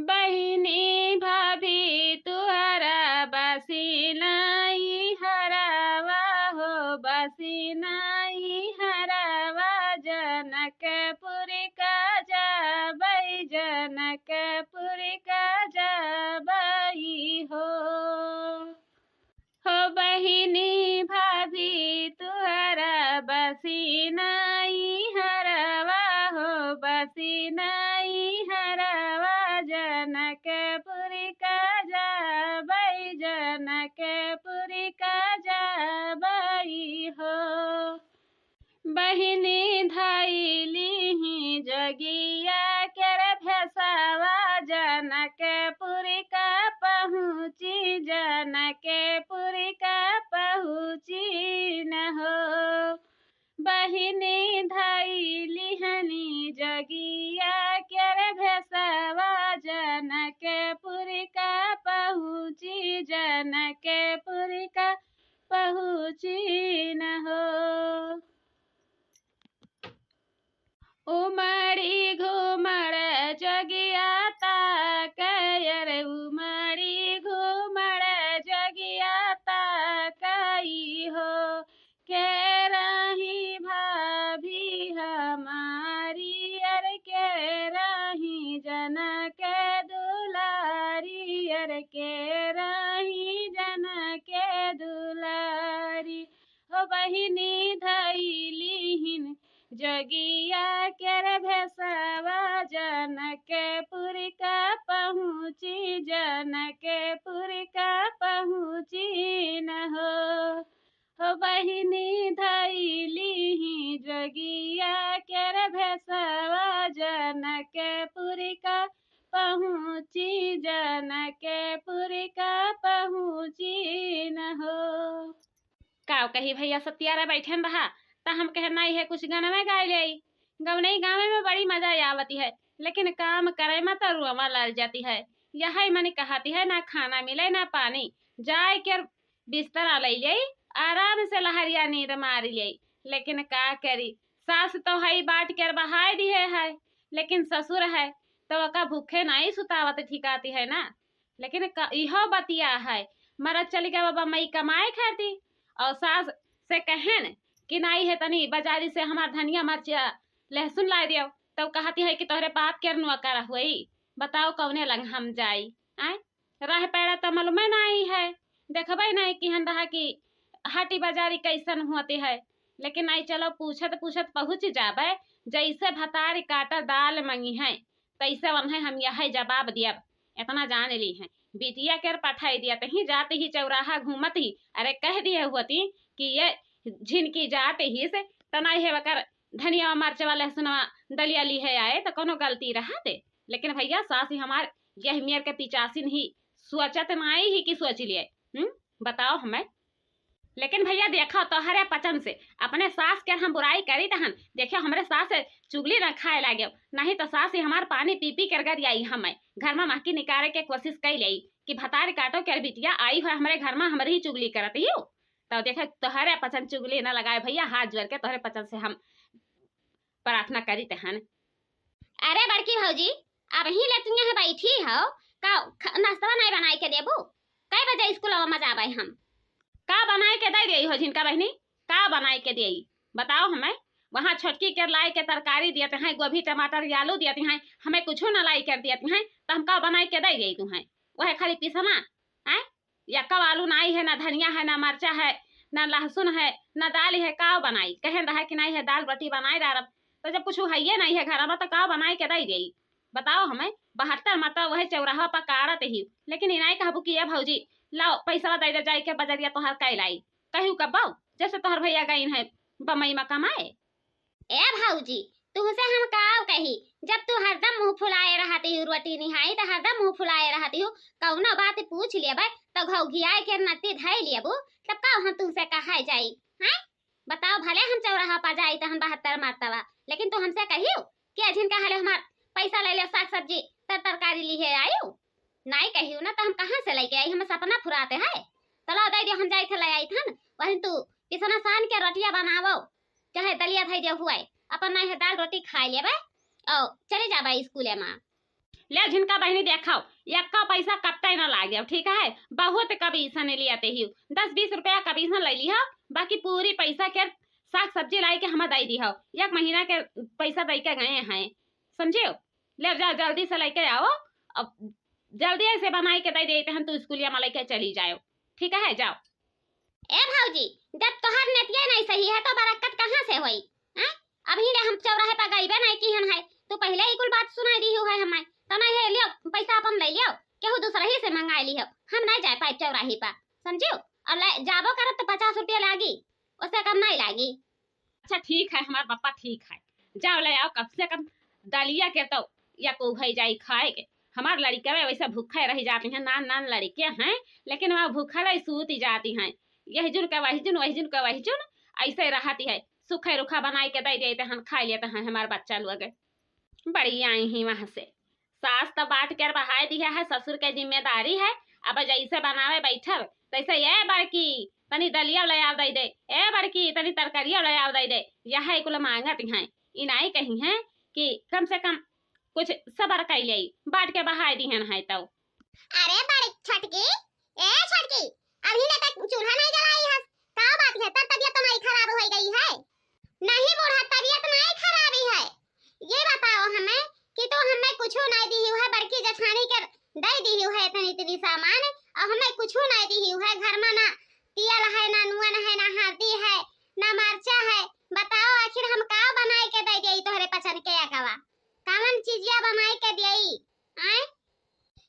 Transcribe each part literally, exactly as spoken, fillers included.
बहिनी भाभी तुहरा बसी नाई हरावा हो, बसी नाई हरावा, जनकपुर का जाबई, जनकपुर का जाबई हो। हो बहिनी भाभी तुहरा बसी नाई हरावा हो, बसी नाई हरावा, जनकपुर का जाबई, जनकपुर का जाबई हो। बहिनी धइली ही जोगिया केर भेसवा, जनकपुर का पहुँची, जनकपुर का पहुँची न हो। बहिनी धइली हनी जोगिया केर भेसवा, जनकपुर का पहुँची, जनकपुर का पहुँची न हो। उमड़ी घूमड़ जोगिया ताक, अरे उमड़ी घूमड़ जोगिया ताक, ई हो के रही भाभी हमारी, अरे के रही जनक दुलारी, अरे के रही जनक दुलारी। हो बहिनी धइली हिन जोगिया केर भेसवा, जनकपुर का पहुँची, जनकपुर का पहुँची न हो। हो बहिनी धइली ही जोगिया केर भेसवा, जनकपुर का पहुँची, जनकपुर का पहुँची न हो। काव कही भइया, सतियारा बैठन रहा, त हम कहे, "नाई है, कुछ गनवे गाय लेई।" गवनई गावे में बड़ी मजा आवती है, लेकिन काम करे में तो रुआवा लड़ जाती है। यही मनी कहती है, ना खाना मिले, ना पानी। जाए के बिस्तरा लई लेई, आराम से लहरिया नींद मारी लेई। लेकिन का करी, सास तो हई बाट के बहाय दिहे है, लेकिन ससुर है, तो ओका भूखे नाई सुतावत ठिकाती है ना। लेकिन क-, इहो बतिया है, मरद चली गवा बम्बई कमाए खाती, और सास से कहेन कि नाई है, तनी बाजारी से हमार धनिया, मरचा, लहसुन लाए दियो, तब कहती है कि तोहरे बाप के नुआ करा हुई, बताओ कौने लंग हम जाई। आय, राह पैड़ा तो मालूमे नाई है, देखबे नाई किहन रहा कि हाटी बाजारी कैसन होती है। लेकिन नाई, चलो पूछत पूछत पहुँच जाबे, जैसे भतारी काटा दाल मंगी है, तैसे वन्हे हम यह जवाब दियब। इतना जान ली है, बिटिया के पठाई दिया, तही जात ही चौराहा घूमत ही, अरे कह दिए हुअती कि ये झिनकी जात ही से, त नाई है वकर धनिया, मरचवा, लहसुनवा, दलिया लिहे आए, त कोनो गलती रहते। लेकिन भइया, सास ही हमार यह मेर के पिचासिन ही, सोचत नाई ही कि सोच लिए। हम्म, बताओ हमें। लेकिन भइया, देखो, तोहरे पचन से अपने सास के हम बुराई करी तहन, देखियो, हमरे सास से चुगली न खाए लागे, नहीं तो सास ही हमार पानी पी पी कर गरियाई हमें। घर में महकी निकाले के कोशिश कई लेई कि भतारी काटो के बिटिया आई हो हमरे घर में, हमरी ही चुगली करत ही हो। तो देखे, तोहरे पचन चुगली न लगाए भइया, हाथ जोड़ के तोहरे पचन से हम प्रार्थना करी तहन। अरे बड़की भौजी, अबहीं ले तू यहाँ बैठी हो, का ख-, नाश्तवा नाई बनाई के देबू? कै बजे स्कूलवा में जाबे हम? का बनाई के दे देई हो झिनका बहिनी? का बनाई के देई? बताओ हमें। वहाँ छोटकी के लाई के तरकारी दियत हैं, गोभी, टमाटर, आलू दियत हैं, हमें कुछो ना लाई कर दियत हैं, तो हम का बनाई के दे देई तुहें? वह खाली पिसना, हैं? या कब आलू नाई है, ना धनिया है, ना मरचा है, ना लहसुन है, ना दाल है, का बनाई? कहेन रहा कि नाई है, दाल रोटी बनाई डारब, तो जब कुछ हइये नाई है घर में, तो का बनाई के दे देई? बताओ हमें। बहत्तर मरतबा वही चौराहा पर काड़त ही, लेकिन ई नाई कहबू कि "ए भौजी, लाओ पैसा दे दे, जाए के बजरिया तोहार कै लाई।" कहियो कब्बो, जैसे तोहर भइया गइन है बम्बई में कमाए। ए भौजी, तुहसे हम काव कही, जब तू हरदम मुँह फुलाए रहती हो, रोटी निहाई त हरदम मुँह फुलाए रहती हो, कौनो बात पूछ लेबे तो घौघियाए के नत्ती धै लेबू, तब का हम तुमसे कहे जाई? हैं? बताओ, भले हम चौराहा पर जाई तहन बहत्तर मरतबा, लेकिन तू हमसे कहियो कि अझिन का हले हमार पैसा ले ले, साग सब्जी तर तरकारी लिहे आयु? नाई कहियो ना, तो हम कहाँ से लेके आई? हमें सपना फुराते है। तो लाओ दे दियो, हम जाई थे ले आई थन, वहीं तू पिसना सान के रोटिया बनावो, चाहे दलिया धई दियो हुए, अपन नाई है दाल रोटी खाई लेबे और चली जाबे स्कूले में। ले झिनका बहिनी देखाओ, यक्का पैसा कपटै ना लागे, ठीक है? बहुत कमीशन लियाते ही, दस बीस रुपया कमीशन लै लिहो, बाकी पूरी पैसा के साग सब्जी लाई के हमें दै दिहो, एक महीना के पैसा दै के गए हैं, समझियो? ले जाओ, जल्दी से लैके आओ, अब जल्दी ऐसे बनाई के दै देते हैं, तू स्कूलिया में लैके चली जाओ, ठीक है? जाओ। ए भौजी, जब तोहर नेतिया नहीं सही है तो बरक्कत कहाँ से होई? हैं? अभी ले हम चौराहे पर गईबे नहीं किहन है, तू पहले ही कुल बात सुनाई दिहु है हमें, तो नहीं है, लियो पैसा अपन लै लियो, केहू दूसरा ही से मंगाई लियो, हम नहीं जाए पाइब चौराहे पर, समझियो? और ले जाबो करब तो पचास रुपया लागी, उससे कम नहीं लागी। अच्छा ठीक है, हमार पप्पा ठीक है, जाओ ले आओ, कम से कम दलिया के तो या को है जाई खाए के। हमार लड़िकवे वैसे भूखे रह जाती हैं, नान नान लड़िके हैं, लेकिन वह भूखल ही सूती जाती हैं, यह जुन का वही जुन, वही जुन का वही जुन, ऐसे रहती है। सूखे रुखा बनाई के दै देते हैं, खा लेते हैं हमार बच्चा लोग। बड़ी आई ही वहाँ से, सास तो बांट के बहाय दिया है, ससुर के जिम्मेदारी है। अब जैसे बनावे बैठल तैसे, "ए बड़की, तनी दलिया ले आव दै दे, ए बड़की, तनी तरकारिया ले आव दै दे।" यह कुल मांगत हैं। ई नाई कही हैं कि कम से कम कुछ सबर कर ले, बांट के बहाय दिहन है तो। अरे बड़ी छोटकी, ए छोटकी, अभी ले तक चूल्हा नहीं जलाई है, का बात है? तर तबियत तो नहीं खराब हो गई है? नहीं बूढ़ा, तबियत नहीं खराबी है। ये बताओ हमें कि तू हमें कुछ नहीं दी है, बड़की जेठानी के दे दी है इतनी इतनी सामान, और हमें कुछ नहीं दी है। घर में ना तेल है, ना नून है, ना हल्दी है, ना मरचा है। बताओ आखिर हम का बनाए के दे दिए तोहरे पचन के अगवा? कवन चीजिया बनाए के दिए? आए?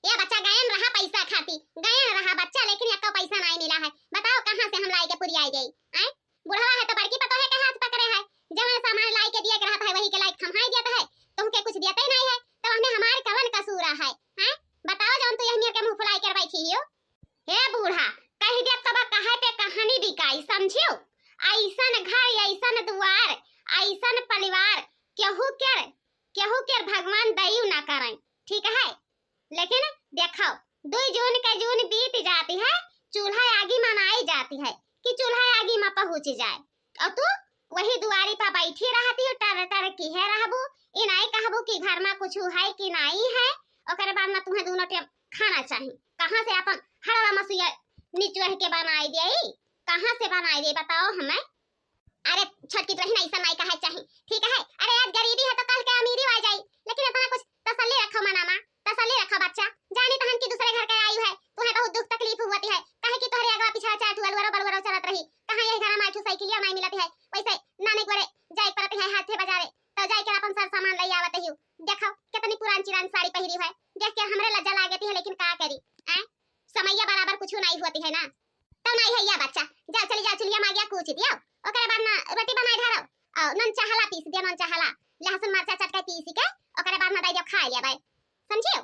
ए बच्चा, गयन रहा पैसा खाती, गयन रहा बच्चा, लेकिन एको पैसा नहीं मिला है। बताओ कहाँ से हम लाई के पुरियाई जाई? आए? बुढ़वा है तो बड़की पतोहे के हाथ पकड़े है, जवन सामान लाई के दिए के रहत है वही के लाई के थम्हाई देत है, तुमके कुछ देते ही नहीं है, तो हमने हमार कवन कसूर है? हैं? बताओ जवन तू यह मेर के मुंह फुलाई कर बैठी हो। हे बूढ़ा, कह दे तब कहे पे कहानी बिकाई, समझियो? ऐसन घर, ऐसन दुआर, ऐसन परिवार केहू के, केहू के भगवान दयू ना करें, ठीक है? लेकिन देखो, दुई जून के जून बीत जाती है, चूल्हा आगी मनाई जाती है कि चूल्हा आगी में पहुँच जाए, और तू वही दुआरी पर बैठी रहती हो, टर टर किहे रहबू। ई नाई कहबू कि घर में कुछ है कि नाई है, ओकरे बाद में तुम्हें दोनों टाइम खाना चाहिए। कहाँ से अपन हड़वा मसुइया निचुआ के बनाई दे, कहाँ से बनाई दे बताओ हमें? अरे छोटकी दुलहिन, ऐसा नाई कहे चाही, ठीक है? अरे आज गरीबी है तो कल के अमीरी आ जाई, लेकिन इतना कुछ तसल्ली रखो मना मा, तसल्ली रखो बच्चा। जानी तहन की दूसरे घर के आई है, तुम्हें बहुत दुख तकलीफ हुआ है, कहे कि तोहरे अगवा पिछड़ा चार ठो अलवरो बलवरो चलत रही, कहाँ यही घर में आठ ठो साइकिलिया नहीं मिलत है, वैसे नानी गोरे जाए पड़त है हाथे बाजारे, तो जाए के अपन सर सामान ले आवत ही। देखो कितनी पुरान चिरान साड़ी पहरी है, देख के हमरे लज्जा लागती है, लेकिन का करी, आए? समैया बराबर कुछ नहीं होती है ना। तब नहीं है या बच्चा, जाओ चली जाओ, चुलिया मागिया कूच दियो, ओकरे बाद ना रोटी बनाए धरो, और नन चहला पीस दियो, नन चहला, लहसुन मरचा चटके पीस के, ओकरे बाद ना दे दियो, खा लिया भाई, समझियो?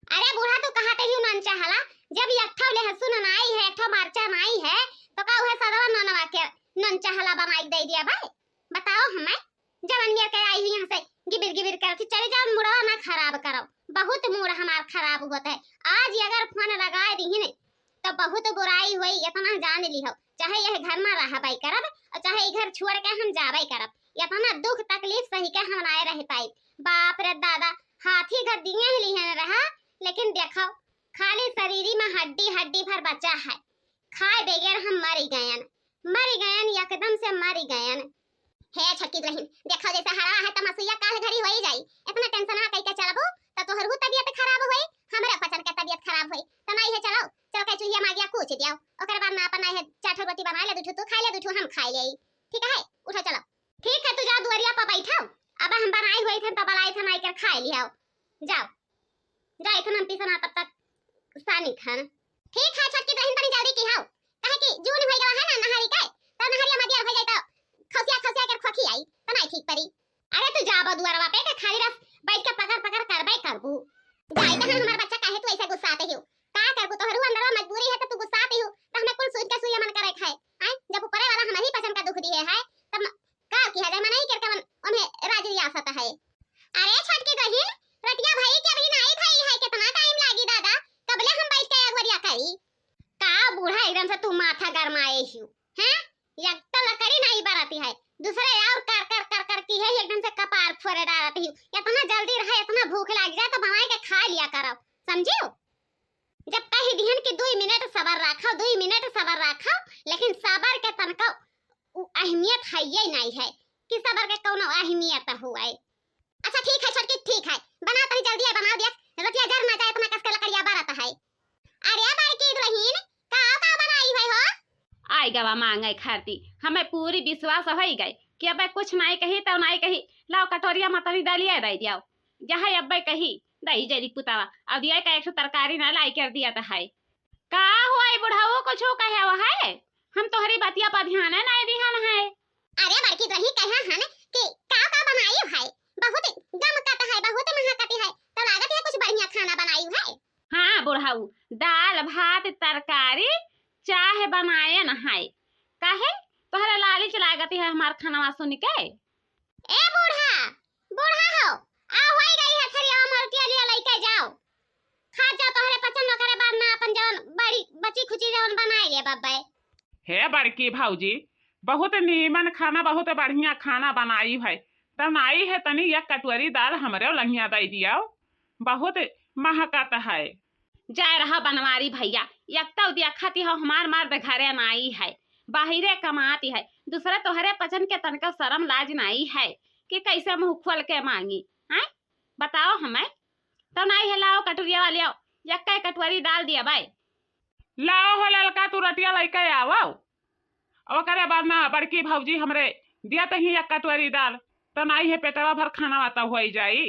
अरे बूढ़ा, तू कहा ते ही नन चहला, जब एक ठो लहसुन नाई है, एक ठो मरचा नाई है, तो का उहे सदवा ननवा के नन चहला बनाई दे दिया भाई? बताओ हमें। जवन मेर के आई हुई यहाँ से गिबिर गिबिर करती, चली जाओ, मुड़वा ना खराब करो, बहुत मूड हमार खराब होत है। आज अगर फोन लगा दी ही नहीं तो बहुत बुराई होई, इतना जान लिहो। चाहे यह घर में रहबे करब और चाहे ई घर छोड़ के हम जाबे करब। इतना दुख तकलीफ सही के हम नाय रह पाई। बाप रे दादा, हाथी घर दिए ही लिहन रहा, लेकिन देखो खाली शरीरी में हड्डी हड्डी भर बचा है, खाए बगैर हम मरी गयन, मरी गयन, एकदम से मरी गयन। हे छोटकी दुलहिन, देखो जैसे हड़वा है त मसुइया काल घड़ी होई जाई। इतना टेंशन कई के चलबू त तोहरहू तबियत खराब होई, हमरे पचन के तबियत खराब होई। त नहीं है, चलो, चल के चुहिया मागिया कूच दियो, ओकर बाद में अपन नहीं है चार ठो रोटी बना ले, दू ठो तू खा ले, दू ठो हम खा ले, ठीक है? उठो चलो। ठीक है, तू जा दुआरिया पर बैठो, अब हम बनाई हुई थे तो बनाई थे, माई कर खा लियो, जाओ। जा, इथन हम पीसना तब तक सानी खान। ठीक है, छोटकी दुलहिन तनी जल्दी की हाउ। काहे कि जून होई गवा है ना नहरी के, त नहरिया मदियर होई जाई त खौसिया खौसिया के खोखी आई, त नहीं ठीक परी। अरे तू जाबो दुआरवा पे के खाली रस बैठ के पकड़ पकड़ करबे करबू। जाई त हमार बच्चा, काहे तू ऐसे गुस्साते हो? का करबू, तोहरो अंदरवा मजबूरी है त तू गुस्साते हो, त हमें कुल सूझ के सुई मन करे खाए। आए, जब ऊपरे वाला हमारी पसंद का दुख दिए है, तब का किया जाए, मनाई करके मन उन्हें राज रियासत है। अरे छोटकी दुलहिन, रतिया भई के अभी नाई भई है, कितना टाइम लागी दादा, कबले हम बैठ के अगवरिया करी? का बूढ़ा एकदम से तू माथा गरमाए हियो, हैं? एक तो लकड़ी नहीं बरती है, दूसरे और कर कर कर कर की है, एकदम से कपार फोरे डालती हियो। इतना जल्दी रहे, इतना भूख लाग जाए तो बनाए के खा लिया समझियो? जब कही दिहन कि दुई मिनट सबर राखो, दुई मिनट सबर राखो, लेकिन सबर के तनका उ अहमियत हइये नाई है कि सबर के कौनो अहमियत हुए। अच्छा ठीक है छोटकी, ठीक है, बना तनी जल्दी है, बना दिया, रोटिया जर ना जाए, इतना कस के लकड़िया बरत है। अरे बड़की दुलहिन, का का बनाई है हो? आई गवा मांगे खाती, हमें पूरी विश्वास होई गए कि अबे कुछ नाई कही तो नाई कही, लाओ कटोरिया में तनी दलिया दे दियाओ, जहाँ अब्बे कही दही जरी पुतावा, अब दिया का एक ठो तरकारी ना लाई कर दिया तो है। का हुआ ई बुढ़ऊ, कुछ कहे हुआ है? हम तोहरी बतिया पर ध्यान नाई दिहन है। अरे बड़की दुलही कहा हन कि का का बनाई है, बहुत गमकत है, बहुत महकत है, तो लागत है कुछ बढ़िया खाना बनाई है। हाँ बुढ़ऊ, दाल भात तरकारी चाहे बनाए न है, काहे तोहरे लालिच लागत है हमार खानवा सुन के? ए बूढ़ा, बूढ़ा हो, आ होई गई है थरिया में रोटिया लिया लइके जाओ, खा जा, तोहरे पचन न करे बाद में अपन जवन बड़ी बची खुची जवन बनाए ले बब्बे। हे बड़की भौजी, बहुत नीमन खाना, बहुत बढ़िया खाना बनाई है। तब नाई है तनी एक कटोरी दाल हमरे लंगिया दे दियो, बहुत महकत है। जाए रहा बनवारी भैया, एक तो देखत हो हमार मर्द घरे नाई है, बाहिरे कमाती है, दूसरे तोहरे पचन के तनका शर्म लाज नाई है कि कैसे मुँह खोल के मांगी, हैं? बताओ हमें। तो नाई है, लाओ कटोरिया वाली आओ, यक्का कटोरी दाल दिया बाई। लाओ हो ललका, तू रोटिया लइके आवो। ओकरे बाद ना बड़की भौजी हमरे दिया तही एक कटोरी दाल, तो नाई है पेटवा भर खाना वाता होई जाई।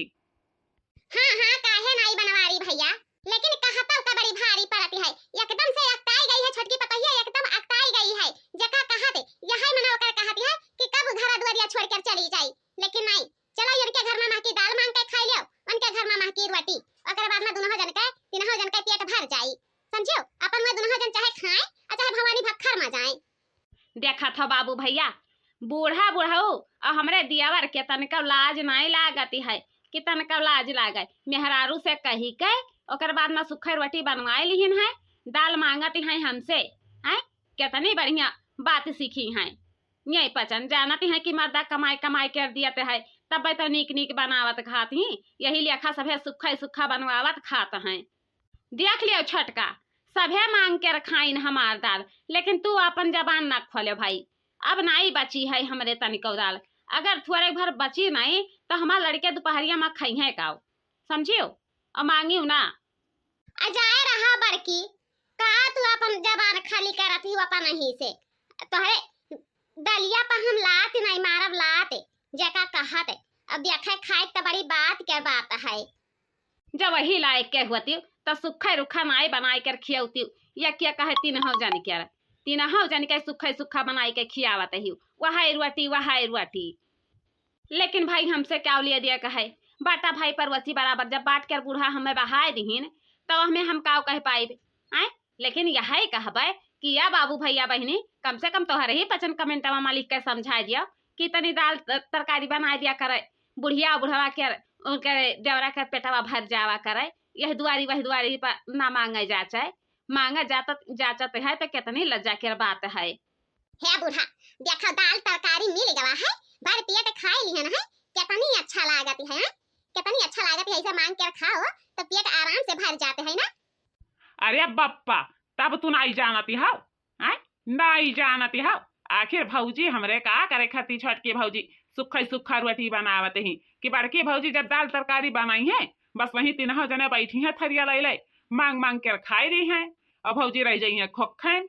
हाँ, हाँ, काहे नाई बनवारी भैया, लेकिन कहतौ का बड़ी भारी पड़त है, एकदम से अकताई गई है छोटकी पतोहिया, एकदम अकताई गई है। जका कहत यही मना ओकर कहत है कि कब घर दुआरिया छोड़ कर चली जाई, लेकिन नाई, चलो इनके घर में महकी दाल मांग के खाई लियो, उनके घर में महकी रोटी, ओकरे बाद में दुनों जन के, तीनों जन के पेट भर जाई, समझियो? अपन में दुनों जन चाहे खाए और चाहे भवानी भक्खर में जाए। देखत हो बाबू भैया, बूढ़ा बुढ़ऊ और हमरे दियावर के तनिको लाज नाई लागत है कि तनिको लाज लागे। मेहरारू से कही के ओकर बाद में सुखई रोटी बनवाए लिहिन है, दाल मांगत है हमसे, हैं? कितनी बढ़िया बात सीखी हैं। यही पचन जानत हैं कि मर्दा कमाई कमाई कर दियत है, तब तो नीक नीक बनावत खात ही, यही लेखा सभे सुखा सुखा बनवावत खात हैं। देख लियो छोटका, सभे मांग के रखाइन हमार दाल, लेकिन तू अपन जबान ना खोले भाई। अब नाई बची है हमरे तनिको दाल, अगर थोड़े भर बची नाई तो हमार लड़के दोपहरिया में खइहें काऊ, समझियो? और मांगियो ना। आ जाए रहा बड़की, का तू अपन जबान खाली करत ही अपन ही से? तोहरे दलिया पर हम लात नहीं मारब लात, जेका कहत। अब देखे खाए त बड़ी बात के बात है। जब वही लायक के होती त सुखा रुखा नाई बनाए कर खियौती, या क्या कहे तीनहौ जन के, तीनहौ जन के सुखा सुखा बनाए के खियावत ही, वह रोटी वह रोटी। लेकिन भाई हमसे क्या लिए दिया कहे, बाटा भाई पड़ोसी बराबर, जब बांट कर बूढ़ा हमें बहाए दिहिन, तब हमें हम काव कह पाइब, आय? लेकिन यही कहबे कि या बाबू भैया बहिनी, कम से कम तोहरे ही पचन कमेंटवा में लिख के समझाए दिया कि तनी दाल त-, तरकारी बनाए दिया करे, बुढ़िया बुढ़वा के, उनके देवरा के पेटवा भर जावा करे, यह दुआरी वह दुआरी पर ना मांगे जाचे, मांगे जात, जाचत है तो कितनी लज्जा के बात है। हे बूढ़ा, देखा दाल तरकारी मिल गवा है, भर पेट खाए लिहन है, कितनी अच्छा लागत है, हैं? कितनी अच्छा लागत है, ऐसे मांग के खाओ तो पेट आराम से भर जाते हैं ना। अरे बप्पा, तब तू नाई जानती हो, हैं? नाई जानती हो। आखिर भौजी हमरे का करे खाती छोटकी भौजी सुखा सुखा रोटी बनावत ही कि बड़की भौजी जब दाल तरकारी बनाई है, बस वहीं तीनों जने बैठी हैं थरिया ले ले, मांग मांग के खाई रही हैं, और भौजी रह जाई हैं खोखैन,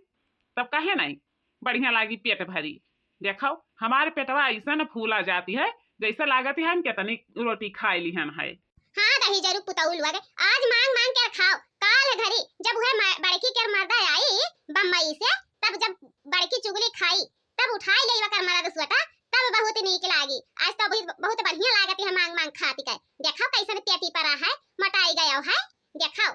तब कहे नहीं बढ़िया लागी पेट भरी। देखो, हमारे पेटवा ऐसन फूला जाती है, जैसे लागत है हम कितनी रोटी खाए लिहन है। हाँ, दही जरूर पुतौल वरे, आज मांग मांग के खाओ, काल घरी जब वह म-, बड़की के मर्दा आई बम्बई से, तब जब बड़की चुगली खाई, तब उठाई ले वकर मर्द सुअटा, तब बहुत नीक लागी। आज तो बहुत, बहुत बढ़िया लागत है मांग मांग खाती के। देखो कैसन पेटी परा है, मोटाई गयो है, देखो।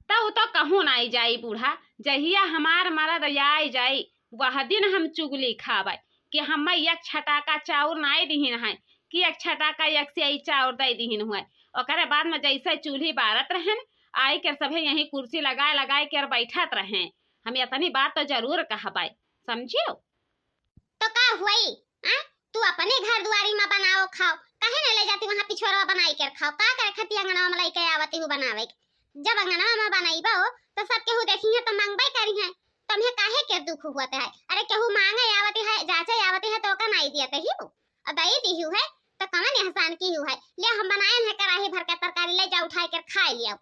तब तो कहूँ नाई जाई बूढ़ा, जहिया हमार मरद आई जाई, वह दिन हम चुगली खाबै कि हमें एक छटाका चाउर नाई दिहिन है, कि एक छटाका एक सेई चाउर दे दिहिन हुए। ओकरे बाद में जैसे चूल्ही बारत रहेन, आई के सभे यहीं कुर्सी लगाए लगाए के बैठत रहें। हम इतनी बात तो जरूर कहबै, समझियो? तो का हुई, आ? तू अपने घर दुआरी में बनाओ खाओ, काहे न ले जाती वहाँ पिछोरवा बनाई के खाओ? का करे खाती अंगनवा में लइके आवती हूँ बनावे के? जब अंगनवा में बनइबो तो सब केहू देखिहैं तो मंगबे करिहैं। तुम्हें काहे के दुख हुअत है? अरे केहू मांगे आवत है, जाचे आवत है तो ओका नाई दियत ही हो। अब दई दिहू है तो कवन एहसान किहू है? ले हम बनाए हैं कराही भर के तरकारी, ले जा उठाए के खाए लियो।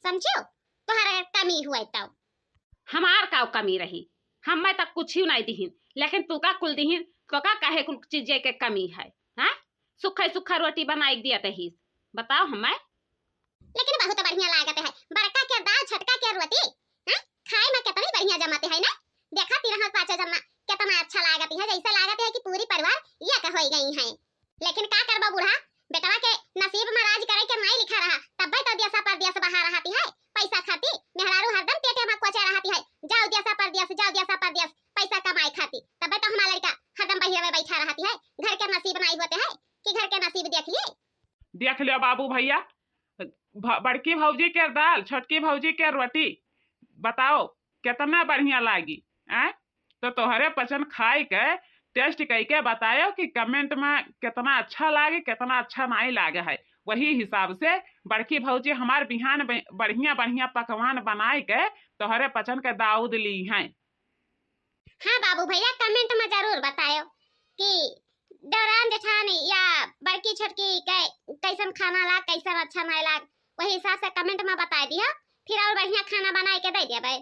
समझियो? तोहरे कमी हुए तो। हमार का कमी रही? हम्मे तक कुछ ही नाई दिहिन, लेकिन तू का कुल दिहिन, तो का काहे कुल चीजे के कमी है? हाँ, सुखा सुखा रोटी बनाई दियत ही। बताओ हम्मे। लेकिन बहुत बढ़िया लागत है, बड़का के दाल, छोटका के रोटी, हैं? खाए में कितनी बढ़िया जमत है ना। देखत ही रहत पाँचों जन्मा, कितना अच्छा लागत है, जैसे लागत है कि पूरी परिवार एक होइ गई हैं। लेकिन का करबा बूढ़ा, बेटवा के नसीब में राज करे के नाई लिखा रहा, तब्बे तो देसा परदेस बहा रहती है पैसा खाती। मेहरारू हरदम पेटे में कोचे रहती है, जाओ देसा परदेस, जाओ देसा परदेस, पैसा कमाए खाती, तब्बे तो हमार लड़का हरदम बहिरे में बैठा रहती है। घर के नसीब नाई होते है कि घर के नसीब देख लिए। देख लियो बाबू भैया, भ-, बड़की भौजी के दाल, छोटकी भौजी के रोटी, बताओ कितना बढ़िया लागी, आय? तो तोहरे पचन खाए के टेस्ट कइके बतायो कि कमेंट में कितना अच्छा लागे, कितना अच्छा नाई लागे है। वही हिसाब से बड़की भौजी हमार बिहान ब-, बढ़िया बढ़िया पकवान बनाए के तोहरे पचन के दाऊद ली हैं। हाँ बाबू भैया, कमेंट में जरूर बतायो कि देवरान जेठानी या बड़की छोटकी कै-, कैसन खाना लाग, कैसन अच्छा नाई लाग, वही हिसाब से कमेंट में बताए दियो, फिर और बढ़िया खाना बनाए के दे देबे।